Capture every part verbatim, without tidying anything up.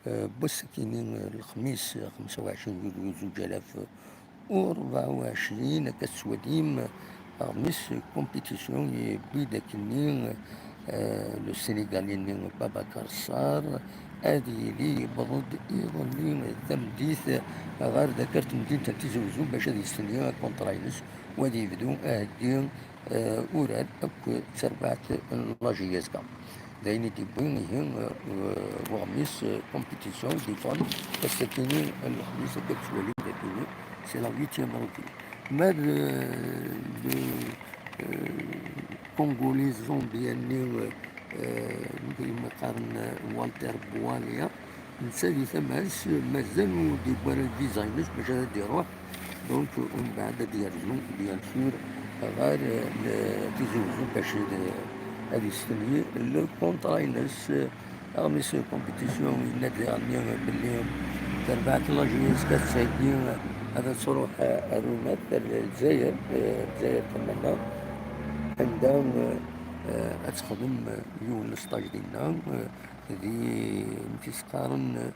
Eh, n wass-akini, eh, lexmis, eh, xemsa u ɛecrin yulyu zuǧ alaf u rebɛa u ɛecrin, akka tettwalim, eh, aɣmis, eh, compétition, yewwi-d akkenni, eh, le Sénégalais-nni Babacar Sarr, ad yili yewweḍ-d iḍelli, eh, tameddit, eh, ɣer dakar temdint n Tizi Wezzu bac ad yestenyi akuntra-ines u ad yebdu aheggi, eh, urar akked terbaɛt n la J S K. D ayen i d-yewwi ihi, eh, weɣmis, eh, compétition, défense, ass-akini n lexmis, akka tettwalim dagi, c'est la huitième routine. Ma d, eh, le, eh, Congolais Zambien-nni, eh, eh, mi qqaren, eh, Walter Bwalia, netta di tama-s mazal ur d-yewwi ara lviza-ines bac ad d-iruḥ. Donc, umbeɛd ad d-yerzu, bien sûr, ɣer, eh, Tizi Wezzu bac ad, ad yestenyi le contrat-ines. Aɣmis compétition yenna-d diɣenni belli terbaɛt n la J S K tettheggi ad truḥ, eh, ar Rumat, ar Lezzayer, eh, Lezzayer tamaneɣt, anda, eh, ad texdem, eh, yiwen n stage dinna, eh, di, amek i s-qqaren, eh,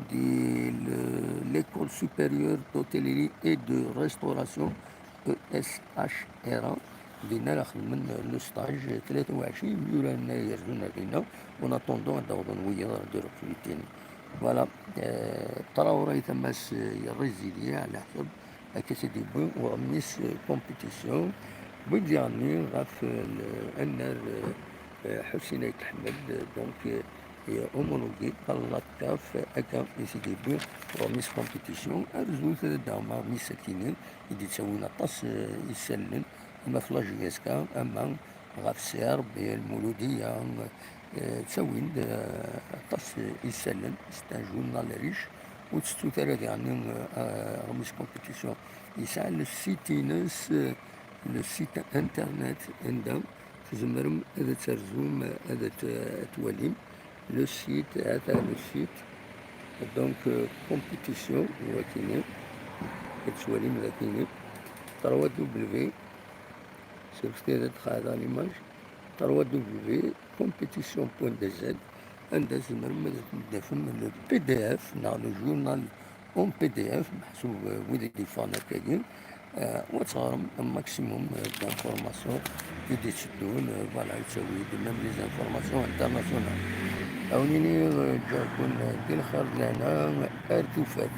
di le-, l'École supérieure d'hôtellerie et de restauration, E S H R A. Dinna ara xedmen le stage tlata u ɛecrin imyurar-nni ara yerzun ar dinna, en attendant ad d-awḍen wiyaḍ ara d-rekrutin. Voilà, eh, Traoré tama-s, eh, yerrizilya ɛla ḥsab, akka i d-yewwi uɣmis, eh, compétition. Wwin-d diɣenni ɣef, eh, le-, annar, eh, eh, Ḥusin Ayt Ḥmed, eh, donc, eh, et homologué par la CAF, akka i t-id-yewwi uɣmis compétition. Arzut ad d-aɣem aɣmis-akini i d-yettawin aṭas, eh, isallen, ama ɣef la J S K, ama ɣef Serbie, Lmuludiya, eh, ttawin-d, eh, aṭas isallen. C'est un journal riche, ur tettut ara diɣenni, eh, aɣmis compétition. Yesɛa le site-ines, eh, le site internet, anda tzemrem ad terzum, ad t-, ad twalim le site, ata le site. Donc, euh, compétition, wakini, ad twalim dakini, trois W, sur l'image, trois W compétition point D Z, anda tzemrem ad tafem le P D F neɣ le journal en P D F, meḥsub, euh, wid i d-yeffɣen akkagi, euh, u ad teɣrem maximum, euh, d'informations i d-itteddun, euh, voilà, yettawi-d même les informations internationales. Ad wen-iniɣ, euh, ǧǧiɣ-ken, euh, di lxir d lehna, ar tufat.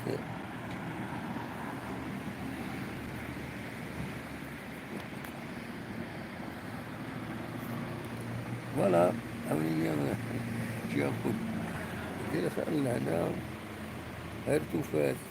Voilà, ad wen-iniɣ, euh, ǧǧiɣ-ken di lxir d lehna, ar tufat.